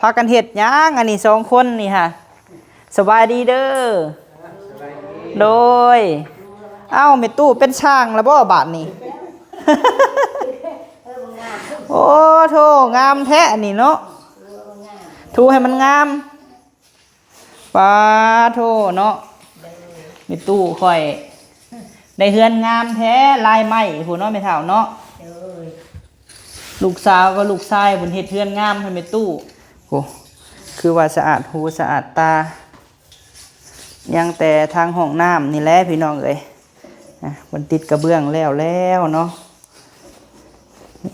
ພາກັນເຮັດຫຍັງອັນນີ້ສອງຄົນນີ້ຫະ? ສະບາຍດີເດີ. ໂດຍ. ເອົ້າ ແມ່ຕູ້ເປັນຊ່າງແລ້ວບໍ່ບາດນີ້? ໂອ້ໂທ້ ງາມແທ້ອັນນີ້ເນາະ. ຖູໃຫ້ມັນງາມ. ປາໂທ້ເນາະ ແມ່ຕູ້ຂ້ອຍ ໄດ້ເຮືອນງາມແທ້ ລາຍໄມ້ພຸ້ນເນາະ ແມ່ເຖົ້າເນາະ. ໂດຍ. ລູກສາວກັບລູກຊາຍເພິ່ນເຮັດເຮືອນງາມໃຫ້ແມ່ຕູ້. ໂອ້ ຄືວ່າສະອາດຫູສະອາດຕາ. ຍັງແຕ່ທາງຫ້ອງນ້ຳນີ້ແຫຼະພີ່ນ້ອງເອີຍ. ອ່ະ ເພິ່ນຕິດກະເບື້ອງແລ້ວແລ້ວເນາະ.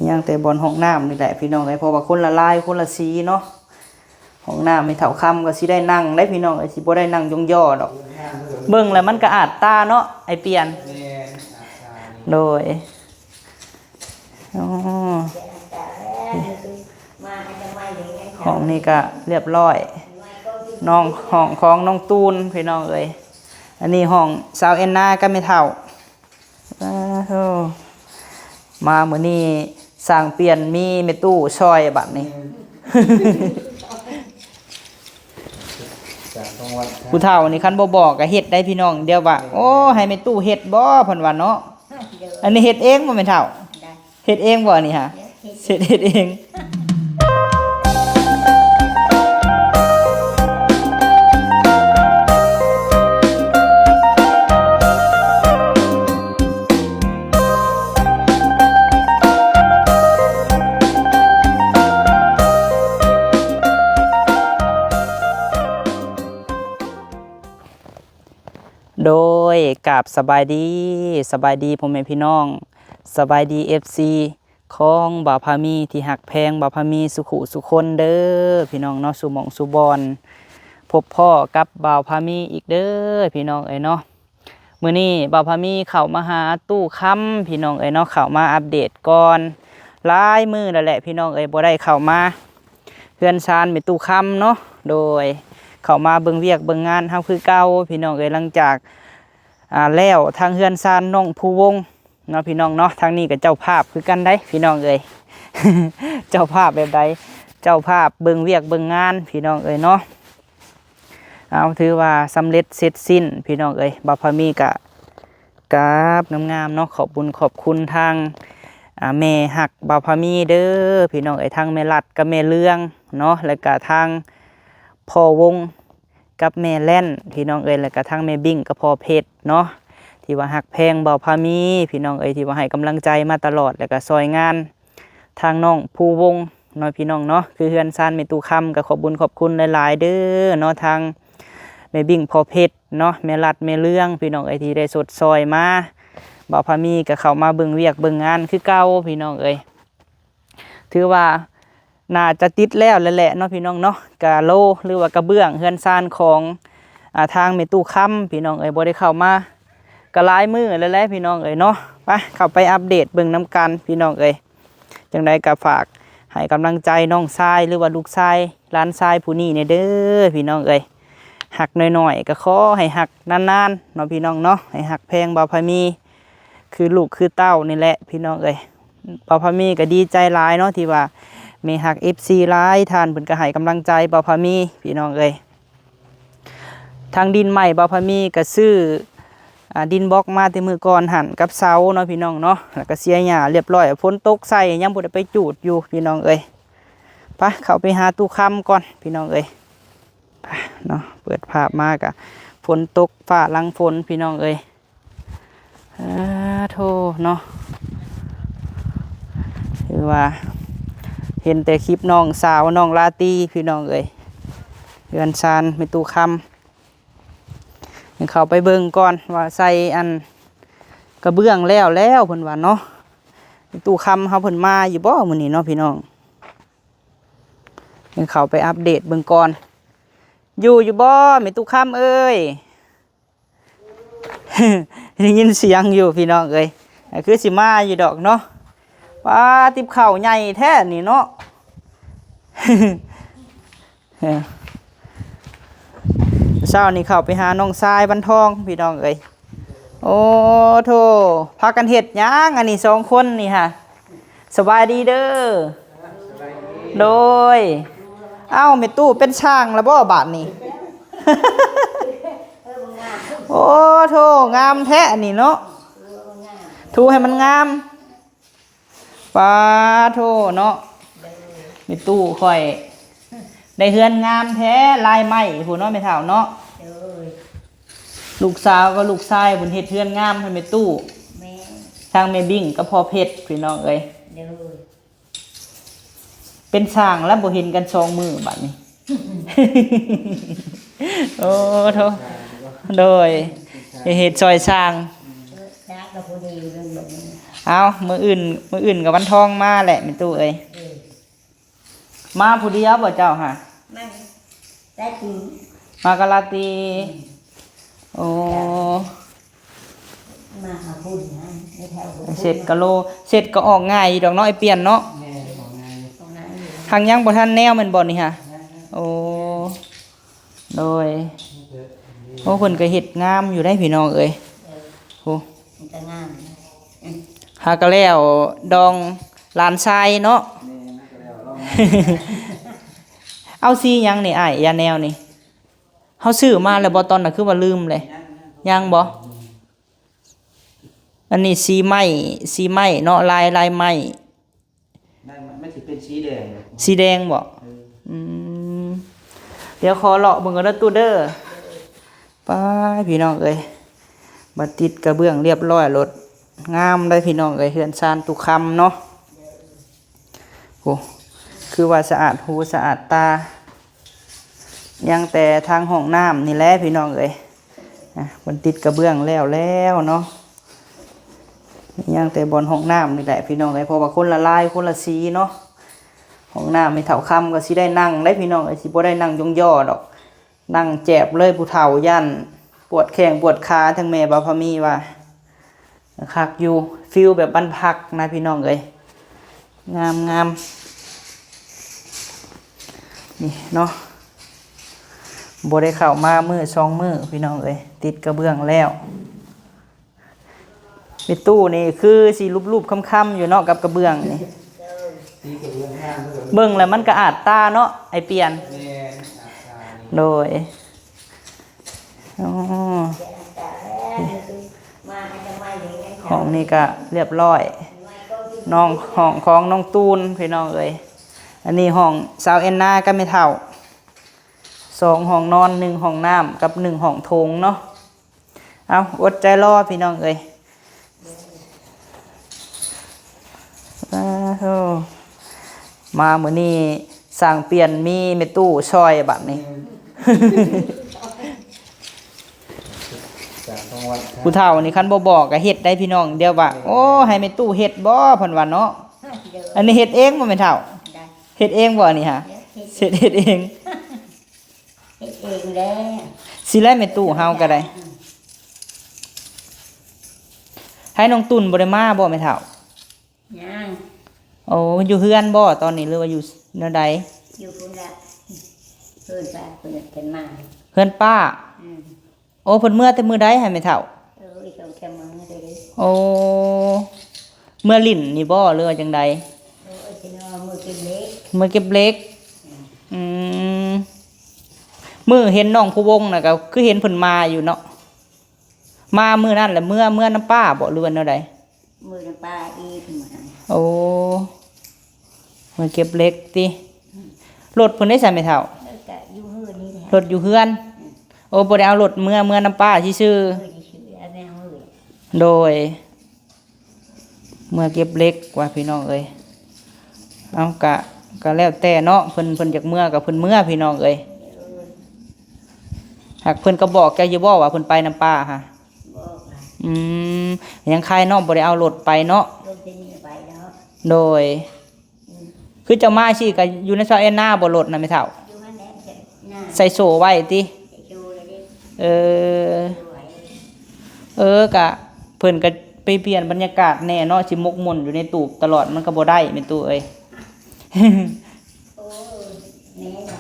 ຍັງແຕ່ບ່ອນຫ້ອງນ້ຳນີ້ແຫຼະພີ່ນ້ອງເອີຍ ເພາະວ່າຄົນລະລາຍຄົນລະສີເນາະ. ຫ້ອງນ້ຳແມ່ເຖົ້າຄຳກໍຊິໄດ້ນັ່ງໄດ໋ພີ່ນ້ອງເອີຍ ຊິບໍ່ໄດ້ນັ່ງຢອງຍໍດອກ. ເບິ່ງແລ້ວມັນກະອາດຕາເນາະ ອ້າຍປ່ຽນ. ແມ່ນ ອາດຕາ. ໂດຍ. ອໍ ຫ້ອງນີ້ກະລຽບລ້ອຍ ນ້ອງ ຫ້ອງຂອງນ້ອງຕູນພີ່ນ້ອງເອີຍ. ອັນນີ້ຫ້ອງສາວແອນນາກັບແມ່ເຖົ້າ. ອ້າໂທ້ ມາມື້ນີ້ຊ່າງປ່ຽນມີແມ່ຕູ້ຊ່ອຍບາດນີ້. ຜູ້ເຖົ້ານີ້ຄັນບໍ່ບອກກໍເຮັດໄດ໋ພີ່ນ້ອງ ດຽວວ່າ ໂອ້ ໃຫ້ແມ່ຕູ້ເຮັດບໍ່ ເພິ່ນວ່າເນາະ. ອັນນີ້ເຮັດເອງບໍ່ແມ່ເຖົ້າ? ເຮັດເອງບໍ່ອັນນີ້ຫະ? ເຮັດ ເຮັດເອງ. ໂດຍ ກາບສະບາຍດີ ສະບາຍດີພໍ່ແມ່ພີ່ນ້ອງ ສະບາຍດີ ເອັຟຊີ ຂອງບ່າວພາມີທີ່ຮັກແພງບ່າວພາມີສຸຂູສຸຄົນເດີ ພີ່ນ້ອງເນາະ ສູ່ໝ່ອງສູ່ບ່ອນ. ພົບພໍ້ກັບບ່າວພາມີອີກເດີ ພີ່ນ້ອງເອີຍເນາະ. ມື້ນີ້ບ່າວພາມີເຂົ້າມາຫາຕູ້ຄຳ ພີ່ນ້ອງເອີຍເນາະ ເຂົ້າມາອັບເດດກ່ອນ. ຫຼາຍມື້ແລ້ວແຫຼະ ພີ່ນ້ອງເອີຍ ບໍ່ໄດ້ເຂົ້າມາເຮືອນຊານແມ່ຕູ້ຄຳເນາະ. ໂດຍ ເຂົ້າມາເບິ່ງວຽກເບິ່ງງານເຮົາຄືເກົ່າ ພີ່ນ້ອງເອີຍ. ຫຼັງຈາກ ອ່າ ແລ້ວທາງເຮືອນຊານນ້ອງພູວົງ ເນາະ ພີ່ນ້ອງເນາະ. ທາງນີ້ກໍເຈົ້າພາບຄືກັນໄດ໋ ພີ່ນ້ອງເອີຍ ເຈົ້າພາບແບບໃດ? ເຈົ້າພາບເບິ່ງວຽກເບິ່ງງານ ພີ່ນ້ອງເອີຍເນາະ. ເອົາ ຖືວ່າສຳເລັດເສັດສິ້ນ ພີ່ນ້ອງເອີຍ. ບ່າວພາມີກະກາບງາມໆເນາະ ຂອບບຸນຂອບຄຸນທາງ ອ່າ ແມ່ຮັກບ່າວພາມີເດີ ພີ່ນ້ອງເອີຍ ທັງແມ່ລັດກັບແມ່ເລື່ອງເນາະ ແລ້ວກະທາງພໍ່ວົງ ກັບແມ່ແລ່ນ ພີ່ນ້ອງເອີຍ ແລ້ວກະທັງແມ່ບິ້ງກັບພໍ່ເພັດເນາະ ທີ່ວ່າຮັກແພງບ່າວພາມີ ພີ່ນ້ອງເອີຍ ທີ່ວ່າໃຫ້ກຳລັງໃຈມາຕະຫຼອດ ແລ້ວກະຊ່ອຍງານທາງນ້ອງພູວົງເນາະ ພີ່ນ້ອງເນາະ. ຄືເຮືອນຊານແມ່ຕູ້ຄຳ ກໍຂອບບຸນຂອບຄຸນຫຼາຍໆເດີເນາະ ທາງແມ່ບິ້ງ ພໍ່ເພັດເນາະ ແມ່ລັດ ແມ່ເລື່ອງ ພີ່ນ້ອງເອີຍ ທີ່ໄດ້ຊົດຊ່ອຍມາ. ບ່າວພາມີກໍເຂົ້າມາເບິ່ງວຽກເບິ່ງງານຄືເກົ່າ ພີ່ນ້ອງເອີຍ. ຖືວ່າໜ້າຈະຕິດແລ້ວແຫຼະເນາະ ພີ່ນ້ອງເນາະ. ກະໂລ ຫຼືວ່າກະເບື້ອງເຮືອນຊານຂອງ ອ່າ ທາງແມ່ຕູ້ຄຳ ພີ່ນ້ອງເອີຍ ບໍ່ໄດ້ເຂົ້າມາກະຫຼາຍມື້ແລ້ວແຫຼະ ພີ່ນ້ອງເອີຍເນາະ. ໄປ ເຂົ້າໄປອັບເດດເບິ່ງນຳກັນ ພີ່ນ້ອງເອີຍ. ຈັ່ງໃດກະຝາກໃຫ້ກຳລັງໃຈນ້ອງຊາຍ ຫຼືວ່າລູກຊາຍ ຫຼານຊາຍຜູ້ນີ້ແດ່ເດີ ພີ່ນ້ອງເອີຍ. ຮັກນ້ອຍໆ ກໍຂໍໃຫ້ຮັກນານໆເນາະ ພີ່ນ້ອງເນາະ. ໃຫ້ຮັກແພງບ່າວພາມີ ຄືລູກຄືເຕົ້ານີ້ແຫຼະ ພີ່ນ້ອງເອີຍ. ບ່າວພາມີກໍດີໃຈຫຼາຍເນາະ ທີ່ວ່າແມ່ຮັກ ເອັຟຊີ ຫຼາຍທ່ານເພິ່ນກໍໃຫ້ກຳລັງໃຈບ່າວພາມີ ພີ່ນ້ອງເອີຍ. ທາງດິນໃໝ່ ບ່າວພາມີກໍຊື້ ອ່າ ດິນບລັອກມາແຕ່ມື້ກ່ອນຫັ້ນກັບເສົາເນາະ ພີ່ນ້ອງເນາະ. ແລ້ວກໍເສຍຫຍ້າລຽບລ້ອຍ ຝົນຕົກໃສ່ຍັງບໍ່ໄດ້ໄປຈູດຢູ່ ພີ່ນ້ອງເອີຍ. ໄປ ເຂົ້າໄປຫາຕູ້ຄຳກ່ອນ ພີ່ນ້ອງເອີຍ. ໄປເນາະ ເປີດພາບມາກະຝົນຕົກ ຟ້າຫຼັງຝົນ ພີ່ນ້ອງເອີຍ. ເອີ ໂທເນາະ ຄືວ່າເຫັນແຕ່ຄລິບນ້ອງສາວ ນ້ອງລາຕີ ພີ່ນ້ອງເອີຍ. ເຮືອນຊານແມ່ຕູ້ຄຳ ເຂົ້າໄປເບິ່ງກ່ອນວ່າໃສ່ອັນກະເບື້ອງແລ້ວແລ້ວ ເພິ່ນວ່າເນາະ. ແມ່ຕູ້ຄຳເຮົາເພິ່ນມາຢູ່ບໍ່ມື້ນີ້ເນາະ ພີ່ນ້ອງ? ເຂົ້າໄປອັບເດດເບິ່ງກ່ອນ. ຢູ່ຢູ່ບໍ່ ແມ່ຕູ້ຄຳເອີຍ? ໄດ້ຍິນສຽງຢູ່ພີ່ນ້ອງເອີຍ ຄືຊິມາຢູ່ດອກເນາະ. ປາ ຕິບເຂົ້າໃຫຍ່ແທ້ນີ້ເນາະ. ເຊົ້ານີ້ເຂົ້າໄປຫານ້ອງຊາຍວັນທອງ ພີ່ນ້ອງເອີຍ. ໂອ້ໂທ ພາກັນເຮັດຫຍັງອັນນີ້ສອງຄົນນີ້ຫະ? ສະບາຍດີເດີ. ໂດຍ. ເອົ້າ ແມ່ຕູ້ເປັນຊ່າງລະບໍ່ບາດນີ້? ໂອ້ໂທ້ ງາມແທ້ອັນນີ້ເນາະ. ຖູໃຫ້ມັນງາມ. ປາໂທ້ເນາະ ແມ່ຕູ້ຂ້ອຍ ໄດ້ເຮືອນງາມແທ້ ລາຍໄມ້ພຸ້ນເນາະ ແມ່ເຖົ້າເນາະ. ລູກສາວກັບລູກຊາຍເພິ່ນເຮັດເຮືອນງາມໃຫ້ແມ່ຕູ້. ແມ່ນ. ທາງແມ່ບິ້ງກັບພໍ່ເພັດ ພີ່ນ້ອງເອີຍ. ເປັນຊ່າງແລ້ວບໍ່ເຫັນກັນສອງມື້ບາດນີ້. ໂອ້ໂທ້ ໂດຍ ເຮັດຊ່ອຍຊ່າງ. ເອົາ ມື້ອື່ນ ມື້ອື່ນກໍວັນທອງມາແຫຼະ ແມ່ຕູ້ເອີຍ. ມາຜູ້ດຽວບໍ່ເຈົ້າຫະ? ມາ ລາຕີ ມາກັບລາຕີ. ໂອ້ ມາຫາບຸນນະ ໃນແຖວ ເຊັດກະໂລ ເຊັດກໍອອກງ່າຍຢູ່ດອກເນາະ ອ້າຍປ່ຽນເນາະ. ແມ່ນ ອອກງ່າຍຢູ່. ຫາກຍັງບໍ່ທັນແນວແມ່ນບໍ່ນີ້ຫະ? ໂອ້ ໂດຍ. ໂອ້ ເພິ່ນກໍເຮັດງາມຢູ່ໄດ໋ ພີ່ນ້ອງເອີຍ. ໂອ້ ມັນກໍງາມ. ຫາກໍແລ້ວດອງຫຼານຊາຍເນາະ. ແມ່ນ ຫາກໍແລ້ວດອງ. ເອົາ ສີຫຍັງນີ້ອ້າຍ ຢາແນວນີ້? ເຮົາຊື້ມາແລ້ວບໍ່? ຕອນນັ້ນຄືວ່າລືມເລີຍ. ຍັງບໍ່? ອັນນີ້ສີໄມ້ ສີໄມ້ເນາະ ລາຍ ລາຍໄມ້. ໄດ້ ມັນ ມັນຊິເປັນສີແດງ. ສີແດງບໍ່? ເອີ ອືມ ດຽວຂໍເລາະເບິ່ງກ່ອນເດີຕູ້ເດີ. ໄປ ພີ່ນ້ອງເອີຍ ບາດຕິດກະເບື້ອງລຽບຮ້ອຍໂລດ. ງາມໄດ໋ ພີ່ນ້ອງເອີຍ ເຮືອນຊານຕຸຄຳເນາະ. ໂອ້ ຄືວ່າສະອາດຫູສະອາດຕາ. ຍັງແຕ່ທາງຫ້ອງນ້ຳນີ້ແຫຼະ ພີ່ນ້ອງເອີຍ. ອ່ະ ເພິ່ນຕິດກະເບື້ອງແລ້ວແລ້ວເນາະ. ຍັງແຕ່ບ່ອນຫ້ອງນ້ຳນີ້ແຫຼະ ພີ່ນ້ອງເອີຍ ເພາະວ່າຄົນລະລາຍ ຄົນລະສີເນາະ. ຫ້ອງນ້ຳແມ່ເຖົ້າຄຳກໍຊິໄດ້ນັ່ງໄດ໋ ພີ່ນ້ອງເອີຍ ຊິບໍ່ໄດ້ນັ່ງຢອງຍໍດອກ. ນັ່ງແຈບເລີຍ ຜູ້ເຖົ້າຢ້ານປວດແຂ້ງປວດຂາ. ທາງແມ່ບ່າວພາມີວ່າຄັກຢູ່ ຟີລແບບບ້ານພັກນະ ພີ່ນ້ອງເອີຍ. ງາມໆ ນີ້ເນາະ ບໍ່ໄດ້ເຂົ້າມາມື້ສອງມື້ ພີ່ນ້ອງເອີຍ ຕິດກະເບື້ອງແລ້ວ. ແມ່ຕູ້ນີ້ຄືຊິລູບໆຄ້ຳໆຢູ່ເນາະ ກັບກະເບື້ອງນີ້. ເບິ່ງແລ້ວມັນກະອາດຕາເນາະ ອ້າຍປ່ຽນ. ແມ່ນ ອາດຕານີ້ ໂດຍ. ອໍ ຫ້ອງນີ້ກະລຽບຮ້ອຍ ນ້ອງ ຫ້ອງຂອງນ້ອງຕູນ ພີ່ນ້ອງເອີຍ. ອັນນີ້ຫ້ອງສາວແອນນາກັບແມ່ເຖົ້າ ສອງຫ້ອງນອນ ໜຶ່ງຫ້ອງນ້ຳກັບໜຶ່ງຫ້ອງໂຖງເນາະ. ເອົາ ອົດໃຈລໍ ພີ່ນ້ອງເອີຍ. ອ້າໂທ້ ມາມື້ນີ້ຊ່າງປ່ຽນມີແມ່ຕູ້ຊ່ອຍບາດນີ້. ຜູ້ເຖົ້ານີ້ຄັນບໍ່ບອກກໍເຮັດໄດ໋ ພີ່ນ້ອງ. ດຽວວ່າ ໂອ້ ໃຫ້ແມ່ຕູ້ເຮັດບໍ່ ເພິ່ນວ່າເນາະ. ອັນນີ້ເຮັດເອງບໍ່ແມ່ເຖົ້າ? ເຮັດເອງບໍ່ອັນນີ້ຫະ? ເຮັດ ເຮັດເອງ. ເຮັດເອງແລ້ວ ຊິແລ້ວແມ່ຕູ້ເຮົາກໍໄດ້. ອືມ ໃຫ້ນ້ອງຕຸ່ນບໍ່ໄດ້ມາບໍ່ແມ່ເຖົ້າ? ຍັງ. ໂອ້ ຢູ່ເຮືອນບໍ່ຕອນນີ້ ຫຼືວ່າຢູ່ແນວໃດ? ຢູ່ພຸ້ນລະ ເຮືອນປ້າເພິ່ນເປັນມາ ເຮືອນປ້າ. ອືມ. ໂອ້ ເພິ່ນເມືອແຕ່ມື້ໃດໃຫ້ແມ່ເຖົ້າ? ເອີ ສອງສາມມື້ແລ້ວເດ້. ໂອ້ ເມືອຫຼິ້ນນີ້ບໍ່ ຫຼືວ່າຈັ່ງໃດ? ໂອ້ຍ ຊິເມືອເກັບເຫຼັກ ເມືອເກັບເຫຼັກ. ອືມ ອືມ ມື້ເຫັນນ້ອງພູວົງນະ ກໍຄືເຫັນເພິ່ນມາຢູ່ເນາະ. ມາມື້ນັ້ນລະເມືອ ເມືອນຳປ້າບໍ່ ຫຼືວ່າແນວໃດ? ມື້ນຳປ້າອີກມື້ນັ້ນ. ໂອ້ ມາເກັບເຫຼັກຕິ. ອືມ ລົດເພິ່ນໄດ້ໃສແມ່ເຖົ້າ? ລົດກໍຢູ່ເຮືອນນີ້ແຫຼະ ລົດຢູ່ເຮືອນ. ອືມ ໂອ້ ບໍ່ໄດ້ເອົາລົດເມືອ ເມືອນຳປ້າຊື່ໆ. ເອີ ຊື່ໆ ແມ່ເອົາເລີຍ. ໂດຍ ເມືອເກັບເຫຼັກວ່າ ພີ່ນ້ອງເອີຍ. ເອົາ ກະ ກະແລ້ວແຕ່ເນາະ ເພິ່ນ ເພິ່ນຢາກເມືອກໍເພິ່ນເມືອ ພີ່ນ້ອງເອີຍ. ໂດຍ ຫາກເພິ່ນກໍບອກເຈົ້າຢູ່ບໍ່ວ່າເພິ່ນໄປນຳປ້າຫະ? ບອກລະ. ອືມ ຍັງຄາຍນ້ອງບໍ່ໄດ້ເອົາລົດໄປເນາະ. ລົດເປັນນີ້ໄປເນາະ. ໂດຍ. ອືມ ຄືເຈົ້າມາຊີ້ກໍຢູ່ໃນຊອຍແອນນາບໍ່ ລົດນະແມ່ເຖົ້າ? ຢູ່ຫັ້ນແຫຼະ ໃສ່ໂສ້ໄວ້ຕິ? ໃສ່ໂສ້ໄວ້ເດ້. ເອີ ໂອ້ຍ ເອີ ກະເພິ່ນກະໄປປ່ຽນບັນຍາກາດແດ່ເນາະ ຊິໝົກໝຸ່ນຢູ່ໃນຕູບຕະຫຼອດມັນກໍບໍ່ໄດ້ແມ່ຕູ້ເອີຍ. ໂອ້ຍ ແມ່ນລະ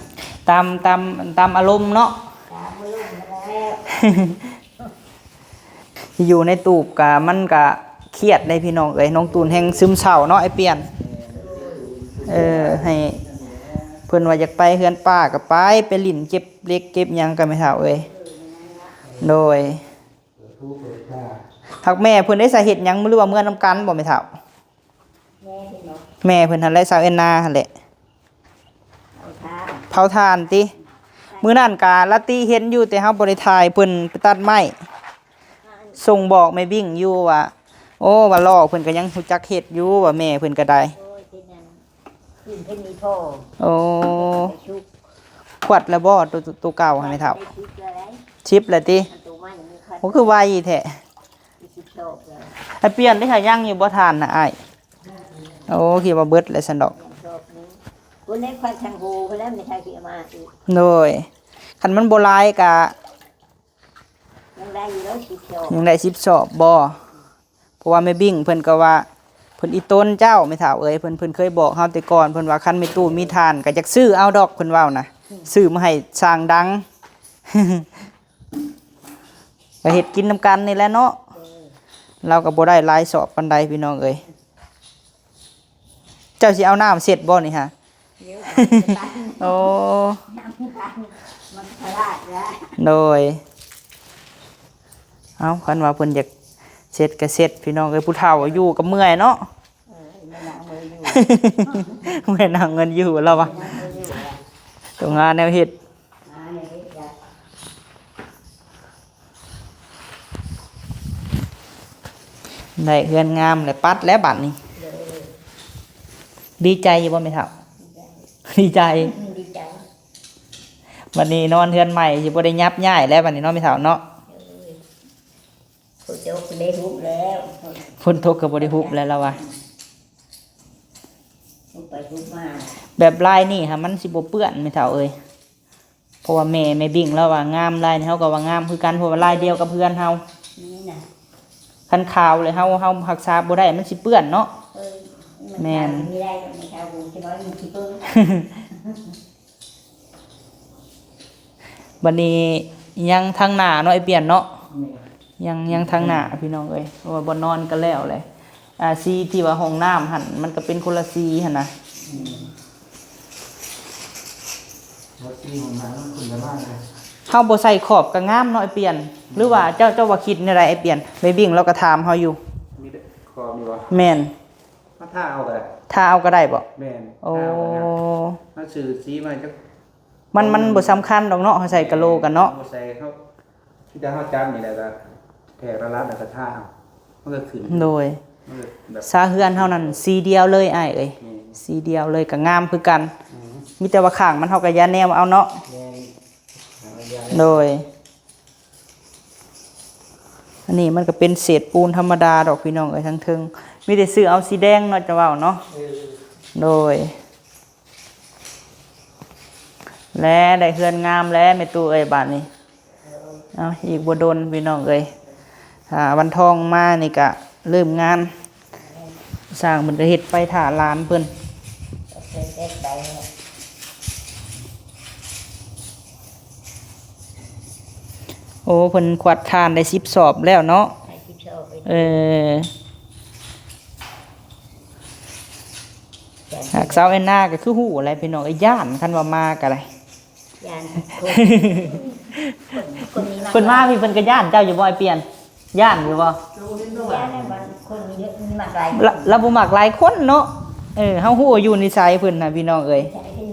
ຕາມ ຕາມ ຕາມອາລົມເນາະ ຕາມອາລົມແລ້ວ. ຢູ່ໃນຕູບກະ ມັນກະຄຽດເດ້ພີ່ນ້ອງເອີຍ. ນ້ອງຕູນແຮ່ງຊຶມເສົ້າເນາະ ອ້າຍປ່ຽນ. ເອີ ໃຫ້ พิ่ນວ່າຢາກໄປເຮືອນປ້າກໍໄປ ໄປຫຼິ້ນເກັບເຫຼັກເກັບຫຍັງກັນແມ່ເຖົ້າເອີຍ. ໂດຍ. ຫາກແມ່ເພິ່ນໄດ້ສາເຮັດຫຍັງ ຫຼືວ່າເມືອນຳກັນບໍ່ແມ່ເຖົ້າ? ແມ່ເພິ່ນເນາະ ແມ່ເພິ່ນຫັ້ນແຫຼະ ສາວແອນນາຫັ້ນແຫຼະ ເຜົາຖ່ານ ເຜົາຖ່ານຕິ. ມື້ນັ້ນກະລາຕີເຫັນຢູ່ ແຕ່ເຮົາບໍ່ໄດ້ຖ່າຍ ເພິ່ນໄປຕັດໄມ້ ສົ່ງບອກແມ່ບິ້ງຢູ່ວ່າ ໂອ້ ວ່າລໍ້ເພິ່ນກໍຍັງຮູ້ຈັກເຮັດຢູ່ ວ່າແມ່ເພິ່ນກໍໄດ້. ໂອ້ຍ ເປັນຫຍັງ? ກິນເພິ່ນມີພໍ. ໂອ້ ໄປຊຸກ ຂວັດແລ້ວບໍ່ ໂຕ ໂຕເກົ່າຫັ້ນແມ່ເຖົ້າ? ໄດ້ສິບແລ້ວໄດ໋. ສິບແລ້ວຕິ? ອັນໂຕໃໝ່ຍັງບໍ່ຂວັດ. ໂອ້ ຄືໄວແທ້. ສິບສອງແລ້ວ. ອ້າຍປ່ຽນໄດ້ຫາຍັງຢູ່ບໍ່ ຖ່ານນະອ້າຍ? ໂອ້ ຄິດວ່າເບິດແລ້ວຊັ້ນດອກ. ຍັງສອບໜຶ່ງ ຄົນໃນຂວັດທາງໂຮພຸ້ນແຫຼະ ແມ່ເຖົ້າຊິເອົາມາອີກ. ໂດຍ. ຄັນມັນບໍ່ຫຼາຍກະ ຍັງໄດ້ຢູ່ເດີ ສິບສອບ ຍັງໄດ້ສິບສອບບໍ່? ເພາະວ່າແມ່ບິ້ງເພິ່ນກໍວ່າ ເພິ່ນອີ່ຕົນເຈົ້າ ແມ່ເຖົ້າເອີຍ ເພິ່ນ ເພິ່ນເຄີຍບອກເຮົາແຕ່ກ່ອນ ເພິ່ນວ່າຄັນແມ່ຕູ້ມີຖ່ານກໍຢາກຊື້ເອົາດອກ ເພິ່ນເວົ້ານະ ອືມ ຊື້ມາໃຫ້ສ້າງດັງ ກໍເຮັດກິນນຳກັນນີ້ແຫຼະເນາະ. ເອີ ລາວກໍບໍ່ໄດ້ຫຼາຍສອບປານໃດພີ່ນ້ອງເອີຍ. ເຈົ້າຊິເອົານ້ຳເຊັດບໍ່ນີ້ຫາ? ໂອ້ ໂດຍ. ເອົ້າ ຄັນວ່າເພິ່ນຢາກເຊັດກໍເຊັດພີ່ນ້ອງເອີຍ ຜູ້ເຖົ້າຢູ່ກໍເມື່ອຍເນາະ. ເອີ ເມື່ອຍນັ່ງເມື່ອຍຢູ່ ເມື່ອຍນັ່ງເມື່ອຍຢູ່ລາວວ່າ ຕ້ອງຫາແນວເຮັດ. ໄດ້ເຮືອນງາມແລ້ວ ປັດແລ້ວບັດນີ້. ໂດຍ. ດີໃຈຢູ່ບໍ່ແມ່ເຖົ້າ? ດີໃຈ ດີໃຈ ດີໃຈ. ບັດນີ້ນອນເຮືອນໃໝ່ຊິບໍ່ໄດ້ຫຍັບຍ້າຍແລ້ວບັດນີ້ເນາະແມ່ເຖົ້າເນາະ. ໂດຍ. ຝົນຕົກກໍບໍ່ໄດ້ຮຸບແລ້ວ ຝົນຕົກກໍບໍ່ໄດ້ຮຸບແລ້ວລາວວ່າ ຮຸບໄປຮຸບມາ. ແບບລາຍນີ້ຫາມັນຊິບໍ່ເປື້ອນແມ່ເຖົ້າເອີຍ. ເພາະວ່າແມ່ ແມ່ບິ້ງລາວວ່າງາມ ລາຍນີ້ເຮົາກໍວ່າງາມຄືກັນ ເພາະວ່າລາຍດຽວກັບເຮືອນເຮົານີ້ນະ. ຄັນຂາວແລ້ວເຮົາ ເຮົາຮັກສາບໍ່ໄດ້ ມັນຊິເປື້ອນເນາະ. ເອີ ແມ່ນ ມັນຂາວມີໄດ້ ມັນຂາວບໍ່ຊິວ່າມັນຊິເປື້ອນ. ບັດນີ້ຍັງທາງໜ້າເນາະ ອ້າຍປ່ຽນເນາະ. ແມ່ນ ຍັງ ຍັງທາງໜ້າພີ່ນ້ອງເອີຍ ເພາະວ່າບ່ອນນອນກໍແລ້ວແຫຼະ. ອ່າ ສີທີ່ວ່າຫ້ອງນ້ຳຫັ້ນ ມັນກໍເປັນຄົນລະສີຫັ້ນນະ. ອືມ ລະສີຫ້ອງນ້ຳມັນຂຶ້ນໄປມາເລີຍ. ເຮົາບໍ່ໃສ່ຂອບກໍງາມເນາະ ອ້າຍປ່ຽນ. ອືມ ຫຼືວ່າເຈົ້າ ເຈົ້າວ່າຄິດແນວໃດ ອ້າຍປ່ຽນ? ແມ່ບິ້ງລາວກໍຖາມເຮົາຢູ່. ມີແຕ່ຂອບນີ້ບໍ່? ແມ່ນ. ມາທາເອົາກໍໄດ້ ທາເອົາກໍໄດ້ບໍ່? ແມ່ນ. ໂອ້ ທາເອົາກໍໄດ້. ມາຊື້ສີມາຈັກ ມັນ ມັນບໍ່ສຳຄັນດອກເນາະ ເຮົາໃສ່ກະໂຫຼກັນເນາະ. ບໍ່ໃສ່ ເຮົາມີແຕ່ເຮົາຈັບນີ້ແຫຼະ ກໍແທກລະລັດ ແລ້ວກໍທາເອົາ ມັນກໍຂຶ້ນ. ໂດຍ. ມັນກໍແບບ ສາເຮືອນເຮົານັ້ນສີດຽວເລີຍອ້າຍເອີຍ. ແມ່ນ. ສີດຽວເລີຍ ກໍງາມຄືກັນ. ອືມ ມີແຕ່ວ່າຂ້າງມັນເຮົາກໍຢາແນວເອົາເນາະ. ແມ່ນ. ໂດຍ. ອັນນີ້ມັນກໍເປັນເສດປູນທຳມະດາດອກພີ່ນ້ອງເອີຍ ທາງເທິງ ມີແຕ່ຊື້ເອົາສີແດງເນາະ ຈະເວົ້າເນາະ. ເອີ ໂດຍ. ແລະ ໄດ້ເຮືອນງາມແລ້ວແມ່ຕູ້ເອີຍ ບາດນີ້. ເອີ ເອົາ ອີກບໍ່ດົນພີ່ນ້ອງເອີຍ ຖ້າວັນທອງມານີ້ກະເລີ່ມງານ. ຊ່າງເພິ່ນກໍເຮັດໄຟຖ້າຫຼານເພິ່ນ. ໂອ້ ເພິ່ນຂວັດຖ່ານໄດ້ສິບສອບແລ້ວເນາະ. ໄດ້ສິບສອບ. ເອີ ຫາກສາວແອນນາກໍຄືຮູ້ແຫຼະພີ່ນ້ອງເອີຍ ຢ້ານ ຄັນວ່າມາກໍໄດ້. ຢ້ານຄົນ ຄົນ ຄົນມີມາ ເພິ່ນມາພີ່ ເພິ່ນກໍຢ້ານເຈົ້າຢູ່ບໍ່ ອ້າຍປ່ຽນ? ຢ້ານຢູ່ບໍ່? ຢ້ານແຫຼະ ມັນຄົນມີເຍອະ ມີມາຫຼາຍຄົນ ລະ ລະບໍ່ມັກຫຼາຍຄົນເນາະ. ເອີ ເຮົາຮູ້ຢູ່ນິໄສເພິ່ນນະພີ່ນ້ອງເອີຍ.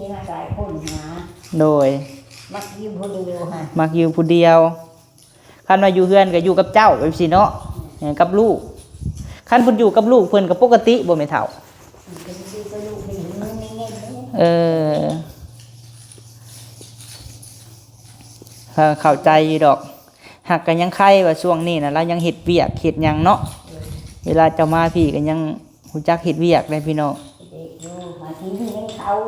ມີມາຫຼາຍຄົນນະ. ໂດຍ. ມັກຢູ່ຜູ້ດຽວຫັ້ນ ມັກຢູ່ຜູ້ດຽວ. ຄັນວ່າຢູ່ເຮືອນກໍຢູ່ກັບເຈົ້າແບບຊີ້ເນາະ. ເອີ ກັບລູກ ຄັນເພິ່ນຢູ່ກັບລູກເພິ່ນກໍປົກກະຕິບໍ່ແມ່ເຖົ້າ? ເອີ ເຂົ້າໃຈຢູ່ດອກ ຫາກກໍຍັງໄຄວ່າຊ່ວງນີ້ນະ ລາວຍັງເຮັດວຽກເຮັດຫຍັງເນາະ. ເວລາເຈົ້າມາພີ້ກໍຍັງຮູ້ຈັກເຮັດວຽກໄດ໋ພີ່ນ້ອງ. ເຮັດຢູ່ ມາທີ່ນີ້ຍັງເຂົ້າ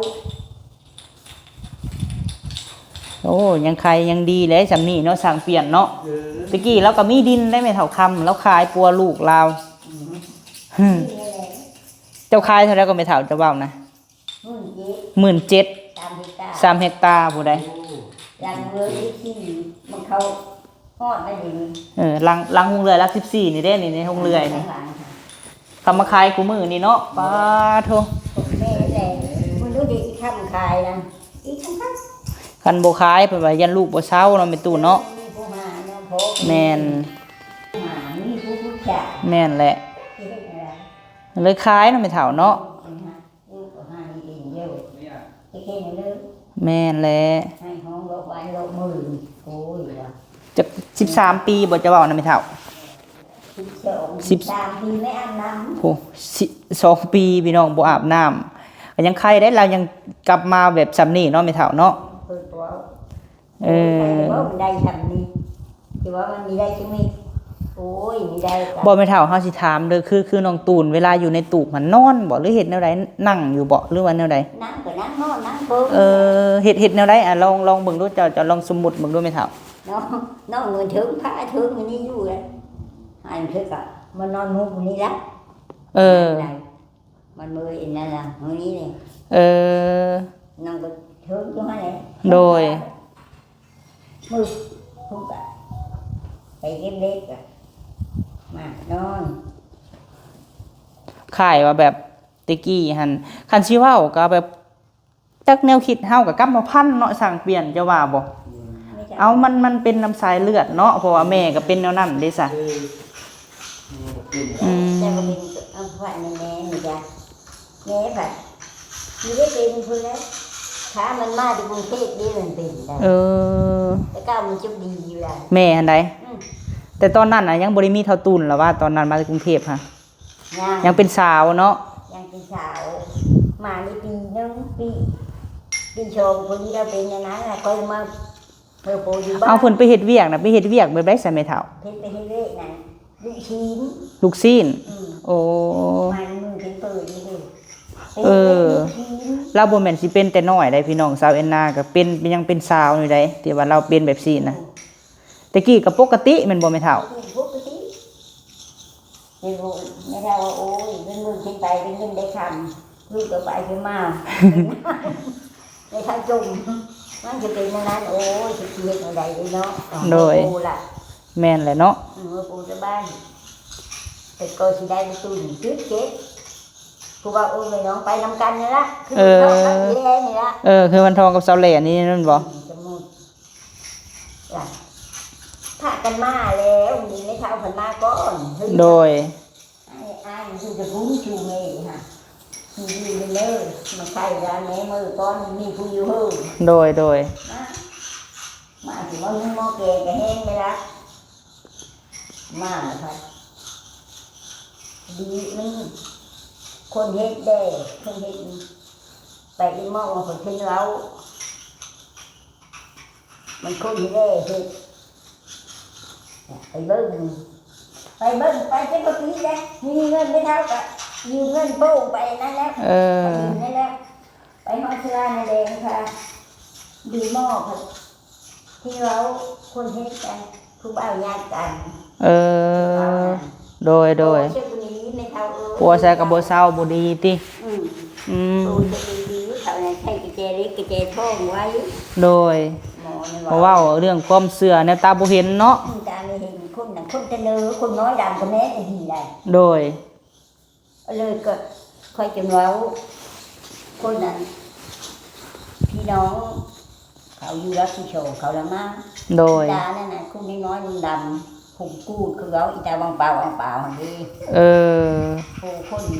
ໂອ້ ຍັງໄຄຍັງດີແຫຼະ ຊ່ຳນີ້ເນາະ ຊ່າງປ່ຽນເນາະ. ເອີ ແຕ່ກີ້ລາວກໍມີດິນໄດ໋ແມ່ເຖົ້າຄຳ ລາວຂາຍປົວລູກລາວ. ອືມ ເຈົ້າຂາຍເທົ່າໃດກໍແມ່ເຖົ້າ ເຈົ້າເວົ້ານະ? ໝື່ນເຈັດ ໝື່ນເຈັດ ສາມເຮັກຕາ ສາມເຮັກຕາຜູ້ໃດ? ໂອ້ ຫຼັງເລີຍທີ່ມັນເຂົ້າ ຮອດໄດ້ດີ. ເອີ ຫຼັງ ຫຼັງໂຮງເລື່ອຍຫຼັກສິບສີ່ນີ້ເດ້ ນີ້ ໃນໂຮງເລື່ອຍນີ້ ຂ້າງຫຼັງ ເຂົາມາຂາຍຄູ່ມື້ນີ້ເນາະ. ປາໂທ ແມ່ນແຫຼະ ມື້ນີ້ຊິຂ້າມຂາຍນະ. ຄັນບໍ່ຂາຍ ເພິ່ນວ່າຢ້ານລູກບໍ່ເຊົາເນາະ ແມ່ຕູ້ເນາະ. ມີຜູ້ຫາເນາະ ພໍ່ ແມ່ນ ຜູ້ຫາ ມີຜູ້ປຶກສາ ແມ່ນແຫຼະ ຊິເຮັດແນວໃດ ເລີຍຂາຍເນາະ ແມ່ເຖົ້າເນາະ. ລູກກໍຫາເອງເດີ ຈະເຮັດແນວໃດ ແມ່ນແຫຼະ ໃຫ້ຫ້ອງລອກວານລອກມື. ໂອ້ຍ ວ່າ ຈັກສິບສາມປີບໍ່ ຈະເວົ້ານຳແມ່ເຖົ້າ? ສິບສອງ ສິບ ສິບສາມປີ ແມ່ອາບນ້ຳ ໂອ້ ສອງປີ ພີ່ນ້ອງ ບໍ່ອາບນ້ຳ ກໍຍັງໄຄໄດ້ ລາວຍັງກັບມາແບບຊ່ຳນີ້ເນາະ ແມ່ເຖົ້າເນາະ. ເອີ ເອີ ເວົ້າມັນໄດ້ຊ່ຳນີ້ ຊິວ່າມັນມີໄດ້ຈັ່ງນີ້ ໂອ້ຍ ມີໄດ້ກະ ບໍ່ ແມ່ເຖົ້າ ເຮົາຊິຖາມເດີ ຄື ຄືນ້ອງຕູນ ເວລາຢູ່ໃນຕູບຫັ້ນ ນອນບໍ່ ຫຼືເຮັດແນວໃດ ນັ່ງຢູ່ບໍ່ ຫຼືວ່າແນວໃດ? ນັ່ງກໍນັ່ງ ນອນນັ່ງເບິ່ງ ເອີ ເຮັດ ເຮັດແນວໃດ ອາ ລອງ ລອງເບິ່ງດູ ເຈົ້າ ເຈົ້າລອງສົມມຸດເບິ່ງດູ ແມ່ເຖົ້າ. ນ້ອງ ນ້ອງນອນເທິງ ພາເທິງ ອັນນີ້ຢູ່ແຫຼະ ອັນເທິງກະມານອນມຸມນີ້ລະ ເອີ ມັນເມີຍອັນນັ້ນລະ ມື້ນີ້ນີ້ ເອີ ນ້ອງກໍເທິງຢູ່ຫັ້ນແຫຼະ ໂດຍ ມື້ພຸ້ນກະໄປເກັບເຫຼັກກະມານອນ. ຄ້າຍວ່າແບບແຕ່ກີ້ຫັ້ນ ຄັນຊິເວົ້າກໍແບບ ຈັກແນວຄິດເຮົາກໍກຳມະພັນເນາະ ຊ່າງປ່ຽນ ເຈົ້າວ່າບໍ່? ແມ່ນ ເອົາ ມັນ ມັນເປັນນຳສາຍເລືອດເນາະ ເພາະວ່າແມ່ກໍເປັນແນວນັ້ນເດ້ຊະ. ເອີ ອືມ ແຕ່ວ່າເປັນ ເອົາ ຂວັນແມ່ນີ້ຈ້ະ ແມ່ພັດ ຊິໄດ້ເປັນພຸ້ນແຫຼະ ຖ້າມັນມາແຕ່ກຸງເທບເດ້ ມັນເປັນໄດ້. ເອີ ແຕ່ເກົ່າມັນຈຸກດີຢູ່ລະ ແມ່ຫັ້ນໃດ. ອືມ ແຕ່ຕອນນັ້ນນະ ຍັງບໍ່ໄດ້ມີເທົ່າຕູນລະວ່າ ຕອນນັ້ນມາແຕ່ກຸງເທບຫະ ຍັງ ຍັງເປັນສາວເນາະ ຍັງເປັນສາວ ມາໄດ້ປີໜຶ່ງ ປີ ປີສອງ ເພິ່ນກໍເປັນອັນນັ້ນລະ ຂ້ອຍມາ ເພິ່ນບໍ່ຢູ່ບ້ານ. ເອົາ ເພິ່ນໄປເຮັດວຽກນະ ໄປເຮັດວຽກແບບໃດຊະແມ່ເຖົ້າ? ເພິ່ນໄປເຮັດວຽກນະ ລູກຊີ້ນ ລູກຊີ້ນ. ອືມ ໂອ້ ມາໃນມື້ເພິ່ນເປີດນີ້ເດ້. ເອີ ລູກຊີ້ນ ລາວບໍ່ແມ່ນຊິເປັນແຕ່ນ້ອຍໃດພີ່ນ້ອງ ສາວແອນນາກໍເປັນ ຍັງເປັນສາວຢູ່ໃດ ທີ່ວ່າລາວເປັນແບບຊີ້ນນະ. ໂອ້ ແຕ່ກີ້ກໍປົກກະຕິແມ່ນບໍ່ແມ່ເຖົ້າ? ປົກກະຕິ ແມ່ເຖົ້າວ່າ ໂອ້ຍ ເປັນມື້ຂຶ້ນໄປ ເປັນເງິນໄດ້ຄຳ ຄືກໍໄປຄືມາ ແມ່ເຖົ້າຈົ່ມ ມັນຈະເປັນແນວນັ້ນ. ໂອ້ຍ ຊິເຮັດແນວໃດເນາະ ໂດຍ ບໍ່ຮູ້ລະ ແມ່ນແຫຼະເນາະ. ເອີ ປູສະບາຍ ແຕ່ກໍຊິໄດ້ໄປຕຸນ ຄືເຈັບ ຜູ້ວ່າ ໂອ້ຍ ແມ່ນ້ອງໄປນຳກັນນີ້ລະ ຄື ເອີ ເຂົາກັບອີແລນີ້ລະ ເອີ ຄືວັນທອງກັບສາວແຫຼນີ້ແມ່ນບໍ່? ອືມ ສົມມຸດ ລະ ພາກັນມາແລ້ວ ມີແມ່ເຖົ້າເພິ່ນມາກ່ອນ. ໂດຍ ອ້າຍ ອ້າຍ ຢູ່ແຕ່ພຸ້ນ ຢູ່ແມ່ຫະ ຢູ່ດີເດີ ມາໃສ່ລາແມ່ມື້ກ່ອນ ມີຜູ້ຢູ່ເຮີ. ໂດຍ ໂດຍ ມາ ມາຊິມາຫຸ່ງໝໍ້ແກງກະແຫ້ງໄດ້ລະ. ມາລະພັດ ດີມັນ ຄົນເຮັດແດ່ ຄົນເຮັດ ໄປອີໝໍ້ວ່າເພິ່ນເຫັນເວົ້າ ມັນຄົນແລ້ເຮັດ ໄປເບິ່ງ ໄປເບິ່ງ ໄປເຈັດປີແລ້ວ ມີເງິນໄປເທົ່າກະຢືມເງິນໂປ້ງໄປນັ້ນແຫຼະ ເອີ ໄປຢືມນັ້ນແຫຼະ ໄປຮອດເທື່ອນັ້ນແຫຼະ ຄ່ະ ດີໝໍ່ ທີ່ເວົ້າຄົນເຮັດກັນ ຜູ້ບ່າວຍາດກັນ ເອີ ເວົ້ານະ ໂດຍ ໂດຍ ໂອ້ ເຈົ້າຜູ້ນີ້ແມ່ເຖົ້າເອີຍ ຜົວໃສ່ກໍບໍ່ເຊົາບໍ່ດີຕິ ອືມ ອືມ ໂອ້ ເຈົ້າດີໆ ເຂົາໃຊ້ກະແຈເຫຼັກກະແຈທອງໄວ້ ໂດຍ ໝໍນີ້ ບໍ່ເວົ້າເລື່ອງຄວາມເຊື່ອແນວຕາບໍ່ເຫັນເນາະ ອືມ ຕາບໍ່ເຫັນ ຄົນນັ້ນຄົນຕະເນີ ຄົນນ້ອຍດຳກໍແມ່ນອີ່ຫຼີໄດ໋ ໂດຍ ເລີຍກໍຂ້ອຍຈຶ່ງເວົ້າ ຄົນນັ້ນ ພີ່ນ້ອງເຂົາຢູ່ລັດທີສອງເຂົາລະມາ ໂດຍ ຕານັ້ນນະ ຄົນນ້ອຍໆ ດຳໆ ຜົມກູດ ຄືເວົ້າອີຕາວັງປາວ ວັງປາວຫັ້ນເດ້ ເອີ ໂອ້ ຄົນດີ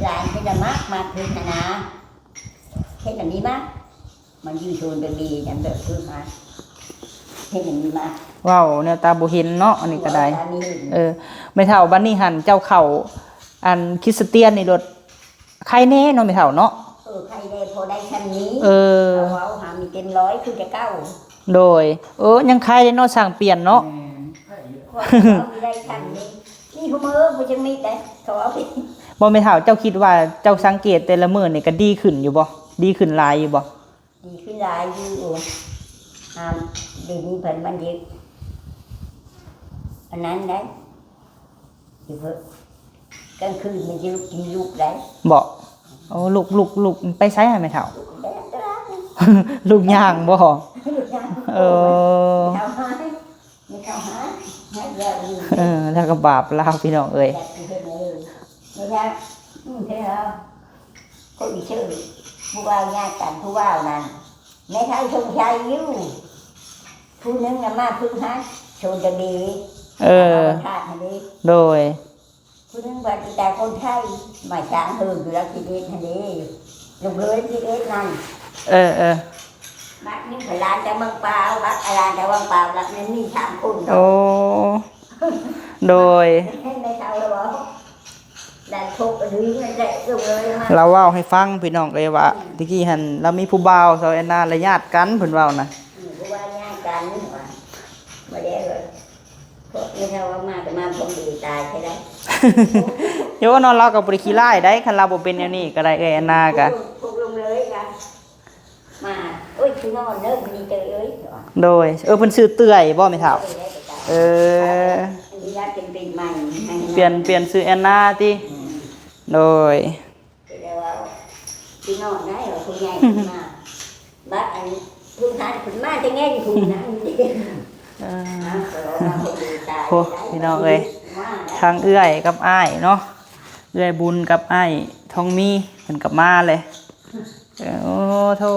ຫຼານເພິ່ນລະມັກ ມັກເພິ່ນຫັ້ນນະ ເຮັດອັນນີ້ມາ ມັນຢູ່ໂຊນແບບດີ ຈັ່ງແບບຄືຫາ ເຮັດອັນນີ້ມາ ເວົ້າແນວຕາບໍ່ເຫັນເນາະ ອັນນີ້ກໍໄດ້ ເວົ້າຕາມີເຫັນ ເອີ ແມ່ເຖົ້າ ບັດນີ້ຫັ້ນເຈົ້າເຂົ້າ ອັນ ຄຣິສຕຽນນີ້ໂລດ ໄຄແນ່ເນາະແມ່ເຖົ້າເນາະ ເອີ ໄຄແນ່ ພໍໄດ້ຊ່ຳນີ້ ເອີ ເຂົາເວົ້າຫາມີເຕັມຮ້ອຍຄືແຕ່ເກົ່າ ໂດຍ ເອີ ຍັງໄຄເດ້ເນາະ ຊ່າງປ່ຽນເນາະ ແມ່ນ ຂ້ອຍເວົ້າມີໄດ້ຊ່ຳນີ້ ມີຜູ້ມື້ຜູ້ຈັ່ງມີໄດ໋ ເຂົາເວົ້າ ບໍ່ ແມ່ເຖົ້າ ເຈົ້າຄິດວ່າເຈົ້າສັງເກດແຕ່ລະມື້ນີ້ກໍດີຂຶ້ນຢູ່ບໍ່ ດີຂຶ້ນຫຼາຍຢູ່ບໍ່? ດີຂຶ້ນຫຼາຍຢູ່ ຫາ ດຽວນີ້ເພິ່ນມັນເຮັດ ອັນນັ້ນໄດ໋ ຊິເພິ່ນ ກາງຄືນມັນຊິລຸກ ຊິລຸກໄດ໋ ບໍ່? ໂອ້ ລຸກ ລຸກ ລຸກໄປໃສຫະແມ່ເຖົ້າ? ລຸກແບບຕະຫຼາດ ລຸກຍ່າງບໍ່? ລຸກຍ່າງ ເອີ ເຖົ້າຫາຍ ແມ່ເຖົ້າຫາຍ ຫາຍແລ້ວຢູ່ ເອີ ແລ້ວກໍບາບລາວ ພີ່ນ້ອງເອີຍ ຢາກຊິເຮັດເລີຍ ແມ່ເຖົ້າ ອືມ ເຮັດແລ້ວ ຄົນເຊີ ຜູ້ບ່າວຍາດກັນ ຜູ້ບ່າວນັ້ນ ແມ່ເຖົ້າຊົງໄຊຢູ່ ຜູ້ໜຶ່ງນະມາຝຶກຫັດໂຊນຕະເບ ເອີ ທາດຫັ້ນເດ້ ໂດຍ ຜູ້ໜຶ່ງບັດອີຕາຄົນໄທ ມາສ້າງເຮີຢູ່ຫຼັກສິບເອັດຫັ້ນເດ້ ລູກເຂີຍສິບເອັດນັ້ນ ເອີໆ ບັດນີ້ກໍຫຼານຈາກວັງປາວ ບັດອາລານຈາກວັງປາວ ລະມັນມີສາມຄົນເນາະ ໂອ້ ໂດຍ ແມ່ເຖົ້າລະເວົ້າ ລາວເວົ້າໃຫ້ຟັງພີ່ນ້ອງເອີຍວ່າ ອືມ ແຕ່ກີ້ຫັ້ນລາວມີຜູ້ບ່າວ ສາວແອນນາລະຍາດກັນ ເພິ່ນເວົ້ານະ ອືມ ຜູ້ບ່າວຍາດກັນວ່າ ບໍ່ໄດ້ວ່າ ພວກນີ້ເຂົາວ່າມາກໍມາພົມດີຕາຍໃຊ່ໄດ້ ໂຍເນາະ ລາວກໍບໍ່ໄດ້ຂີ້ຮ້າຍໃດ໋ ຄັນລາວບໍ່ເປັນແນວນີ້ກໍໄດ້ ເອື້ອຍແອນນາກໍ ພວກ ພວກລຸງເລີຍກໍ ມາ ໂອ້ຍ ຊິນອນເດີມື້ນີ້ເຕີເອີຍ ໂດຍ ເອີ ເພິ່ນຊື່ເຕື້ອຍບໍ່ແມ່ເຖົ້າ ເອີ ອະນຸຍາດເປັນປີໃໝ່ ປ່ຽນ ປ່ຽນຊື່ແອນນາຕິ ອືມ ໂດຍ ແຕ່ວ່າຊິນອນໄດ້ວ່າຜູ້ໃຫຍ່ເພິ່ນມາ ບັດອັນຜູ້ນັ້ນເພິ່ນມາແຕ່ແງນຜູ້ນັ້ນ ເອີ ໂອ້ ພີ່ນ້ອງເອີຍ ທັງເອື້ອຍກັບອ້າຍເນາະ ເອື້ອຍບຸນກັບອ້າຍທອງມີ ເພິ່ນກໍມາເລີຍ ເອີ ໂອ້ໂທ້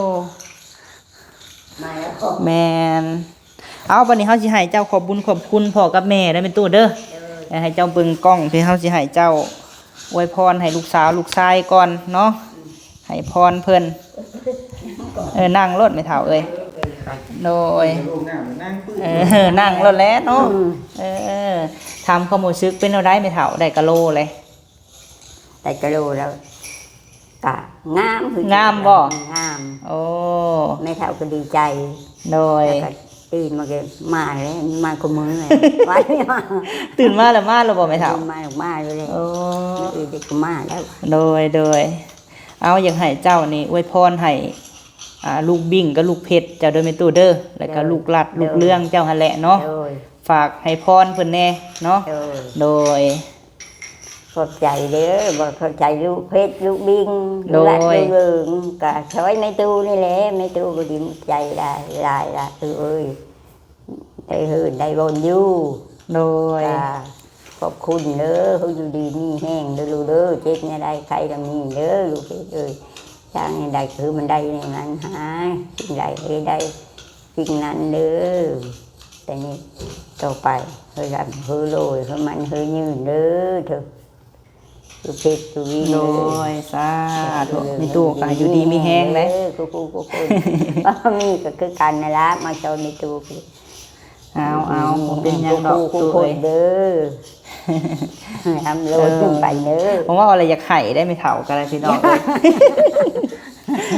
ມາແລ້ວ ແມ່ນ ເອົາ ບັດນີ້ເຮົາຊິໃຫ້ເຈົ້າຂອບບຸນຂອບຄຸນພໍ່ກັບແມ່ເດີແມ່ຕູ້ເດີ ເອີ ໃຫ້ເຈົ້າເບິ່ງກ້ອງ ທີ່ເຮົາຊິໃຫ້ເຈົ້າອວຍພອນໃຫ້ລູກສາວລູກຊາຍກ່ອນເນາະ ອືມ ໃຫ້ພອນເພິ່ນ ເອີ ນັ່ງໂລດແມ່ເຖົ້າເອີຍ ໂດຍ ເອີ ນັ່ງໂລດແຫຼະເນາະ ອືມ ເອີ ຖາມຄວາມຮູ້ສຶກເປັນແນວໃດແມ່ເຖົ້າ ໄດ້ກະໂລເລີຍ? ໄດ້ກະໂລແລ້ວກະງາມຄືກັນ ງາມບໍ່? ງາມ ໂອ້ ແມ່ເຖົ້າກໍດີໃຈ ໂດຍ ແລ້ວກໍຕື່ນມາກໍມາແລ້ວ ມາຄູ່ມື້ແລ້ວ ຕື່ນມາແລ້ວມາແລ້ວບໍ່ແມ່ເຖົ້າ? ຕື່ນມາແລ້ວມາຢູ່ແລ້ວ ໂອ້ ມື້ອື່ນກໍມາແລ້ວ ໂດຍ ໂດຍ ເອົາ ຢາກໃຫ້ເຈົ້ານີ້ອວຍພອນໃຫ້ ອ່າ ລູກບິ້ງກັບລູກເພັດເຈົ້າເດີແມ່ຕູ້ເດີ ແລ້ວກໍ ໂດຍ ລູກລັດ ໂດຍ ລູກເລື່ອງເຈົ້າຫັ້ນແຫຼະເນາະ ໂດຍ ຝາກໃຫ້ພອນເພິ່ນແດ່ເນາະ ໂດຍ ໂດຍ ຂອບໃຈເດີ ບໍ່ຂອບໃຈລູກເພັດ ລູກບິ້ງ ໂດຍ ລູກລັດ ລູກເລີງ ກະຊ່ອຍແມ່ຕູ້ນີ້ແຫຼະ ແມ່ຕູ້ກໍດີໃຈຫຼາຍຫຼາຍລະ ເອີຍ ໄດ້ເຮືອນໄດ້ບ່ອນຢູ່ ໂດຍ ກະຂອບຄຸນເດີ ໃຫ້ຢູ່ດີມີແຮງເດີລູກເດີ ເຈັບແນວໃດໄຂ້ກໍມີເດີລູກເອີຍ ສ້າງແນວໃດຄືມັນໄດ້ແນວນັ້ນ ຫາສິ່ງໃດໃຫ້ໄດ້ ສິ່ງນັ້ນເດີ ແຕ່ນີ້ຕໍ່ໄປ ເຮີລ່ຳເຮີລວຍ ເຮີໝັ້ນເຮີຍືນເດີ ເທີ ສຸເພັດສຸວິ ໂດຍ ສາທຸ ເອີ ແມ່ຕູ້ກໍໃຫ້ຢູ່ດີມີແຮງເດີ ເອີ ຄູ່ໆ ບໍ່ມີກໍຄືກັນນັ້ນລະ ມາຊ່ອຍແມ່ຕູ້ ເອົາ ເອົາ ບໍ່ເປັນຫຍັງດອກຕູ້ເອີຍ ເດີ ຮ່ຳລວຍຂຶ້ນໄປເດີ ເອີ ເວົ້າແລ້ວຢາກໄຫ້ໄດ໋ແມ່ເຖົ້າກໍໄດ້ພີ່ນ້ອງ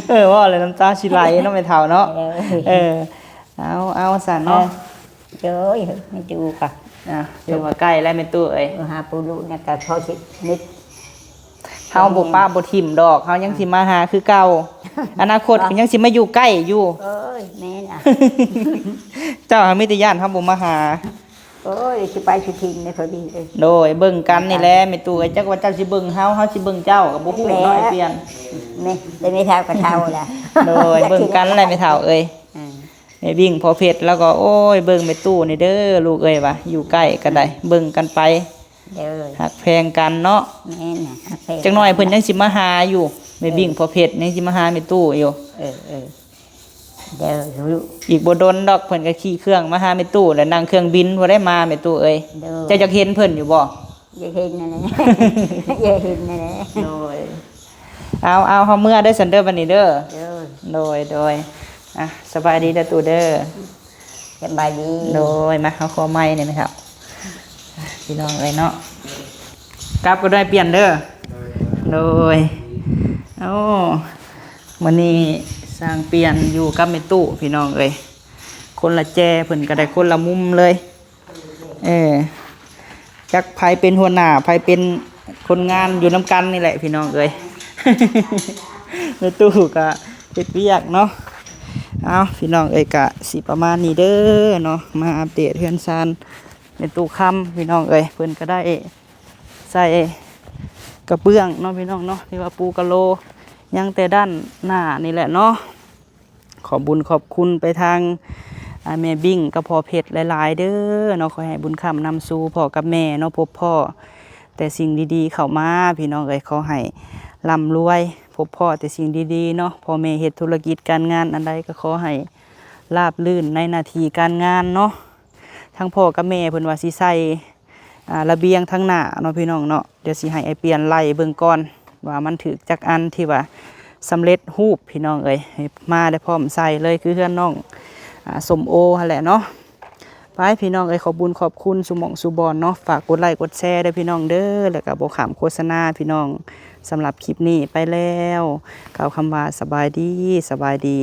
ເອີຍ ເອີ ເວົ້າແລ້ວນ້ຳຕາຊິໄຫຼເນາະແມ່ເຖົ້າເນາະ ເອີ ເອີ ເອົາ ເອົາຊັ້ນເນາະ ເອີ ໂອ້ຍ ແມ່ຕູ້ກໍ ອ່າ ຖືວ່າໃກ້ແລ້ວແມ່ຕູ້ເອີຍ ເອີ ຫາປູລຸນີ້ກໍພໍຊິນຶກ ເຮົາບໍ່ປະບໍ່ຖິ້ມດອກ ເຮົາຍັງຊິມາຫາຄືເກົ່າ ອະນາຄົດກໍຍັງຊິມາຢູ່ໃກ້ຢູ່ ເອີຍ ແມ່ນລະ ເຈົ້າຫາມີແຕ່ຢ້ານເຮົາບໍ່ມາຫາ ໂອ້ຍ ຊິໄປຊິຖິ້ມເດ້ພໍດີເອີຍ ໂດຍ ເບິ່ງກັນນີ້ແຫຼະແມ່ຕູ້ເອີຍ ຈັກວ່າເຈົ້າຊິເບິ່ງເຮົາ ເຮົາຊິເບິ່ງເຈົ້າກໍບໍ່ຮູ້ເນາະ ແມ່ນແຫຼະ ອ້າຍປ່ຽນ ແມ່ນ ແຕ່ແມ່ເຖົ້າກໍເຖົ້າແລ້ວ ໂດຍ ເບິ່ງກັນແຫຼະແມ່ເຖົ້າເອີຍ ອືມ ແມ່ບິ້ງພໍ່ເພັດລາວກໍ ໂອ້ຍ ເບິ່ງແມ່ຕູ້ນີ້ເດີລູກເອີຍວ່າ ຢູ່ໃກ້ກໍໄດ້ ອືມ ເບິ່ງກັນໄປ ເດີ ຮັກແພງກັນເນາະ ແມ່ນນະ ຮັກແພງ ຈັກໜ້ອຍເພິ່ນຍັງຊິມາຫາຢູ່ ແມ່ບິ້ງ ເອີ ພໍ່ເພັດຍັງຊິມາຫາແມ່ຕູ້ຢູ່ ເອີ ເອີ ເດີ ອີກບໍ່ດົນດອກ ເພິ່ນກໍຂີ່ເຄື່ອງມາຫາແມ່ຕູ້ ແລ້ວນັ່ງເຄື່ອງບິນບໍ່ໄດ້ມາແມ່ຕູ້ເອີຍ ໂດຍ ເຈົ້າຢາກເຫັນເພິ່ນຢູ່ບໍ່? ຢາກເຫັນນັ້ນແຫຼະ ຢາກເຫັນນັ້ນແຫຼະ ໂດຍ ເອົາ ເອົາ ເຮົາເມືອເດີຊັ້ນເດີ ບັດນີ້ເດີ ໂດຍ ໂດຍ ໂດຍ ອ່ະ ສະບາຍດີເດີຕູ້ເດີ ສະບາຍດີ ໂດຍ ມາ ເຮົາຂໍໄມ້ແດ່ແມ່ເຖົ້າ ພີ່ນ້ອງເອີຍເນາະ ກັບກໍໄດ້ປ່ຽນເດີ ໂດຍ ໂອ້ ມື້ນີ້ຊ່າງປ່ຽນຢູ່ກັບແມ່ຕູ້ ພີ່ນ້ອງເອີຍ ຄົນລະແຈ ເພິ່ນກໍໄດ້ຄົນລະມຸມເລີຍ ເອີ ຈັກໃຜເປັນຫົວໜ້າ ໃຜເປັນຄົນງານ ຢູ່ນຳກັນນີ້ແຫຼະພີ່ນ້ອງເອີຍ ແມ່ຕູ້ກໍເຮັດວຽກເນາະ ເອົາ ພີ່ນ້ອງເອີຍ ກະຊິປະມານນີ້ເດີເນາະ ມາອັບເດດເຮືອນຊານແມ່ຕູ້ຄຳ ພີ່ນ້ອງເອີຍ ເພິ່ນກໍໄດ້ໃສ່ກະເບື້ອງເນາະ ພີ່ນ້ອງເນາະ ທີ່ວ່າປູກະໂລ ຍັງແຕ່ດ້ານໜ້ານີ້ແຫຼະເນາະ. ຂອບບຸນຂອບຄຸນໄປທາງ ອ່າ ແມ່ບິ້ງກັບພໍ່ເພັດຫຼາຍໆເດີເນາະ ຂໍໃຫ້ບຸນຄ້ຳນຳສູ່ພໍ່ກັບແມ່ເນາະ ພົບພໍ້ແຕ່ສິ່ງດີໆເຂົ້າມາ ພີ່ນ້ອງເອີຍ ຂໍໃຫ້ລ່ຳລວຍ ພົບພໍ້ແຕ່ສິ່ງດີໆເນາະ. ພໍ່ແມ່ເຮັດທຸລະກິດການງານອັນໃດກໍຂໍໃຫ້ລາບລື່ນໃນໜ້າທີ່ການງານເນາະ. ທັງພໍ່ກັບແມ່ເພິ່ນວ່າຊິໃສ່ ອ່າ ລະບຽງທາງໜ້າເນາະ ພີ່ນ້ອງເນາະ. ດຽວຊິໃຫ້ອ້າຍປ່ຽນໄລ່ເບິ່ງກ່ອນວ່າມັນຖືກຈັກອັນທີ່ວ່າສຳເລັດຮູບ ພີ່ນ້ອງເອີຍ. ໃຫ້ມາໄດ້ພ້ອມໃສ່ເລີຍ ຄືເຮືອນນ້ອງ ອ່າ ສົ້ມໂອຫັ້ນແຫຼະເນາະ. ໄປ ພີ່ນ້ອງເອີຍ ຂອບບຸນຂອບຄຸນສູ່ໝ່ອງສູ່ບ່ອນເນາະ. ຝາກກົດໄລ້ກົດແຊເດີ ພີ່ນ້ອງເດີ. ແລ້ວກໍບໍ່ຂ້າມໂຄສະນາ ພີ່ນ້ອງ. ສຳລັບຄລິບນີ້ໄປແລ້ວ ກ່າວຄຳວ່າສະບາຍດີ ສະບາຍດີ.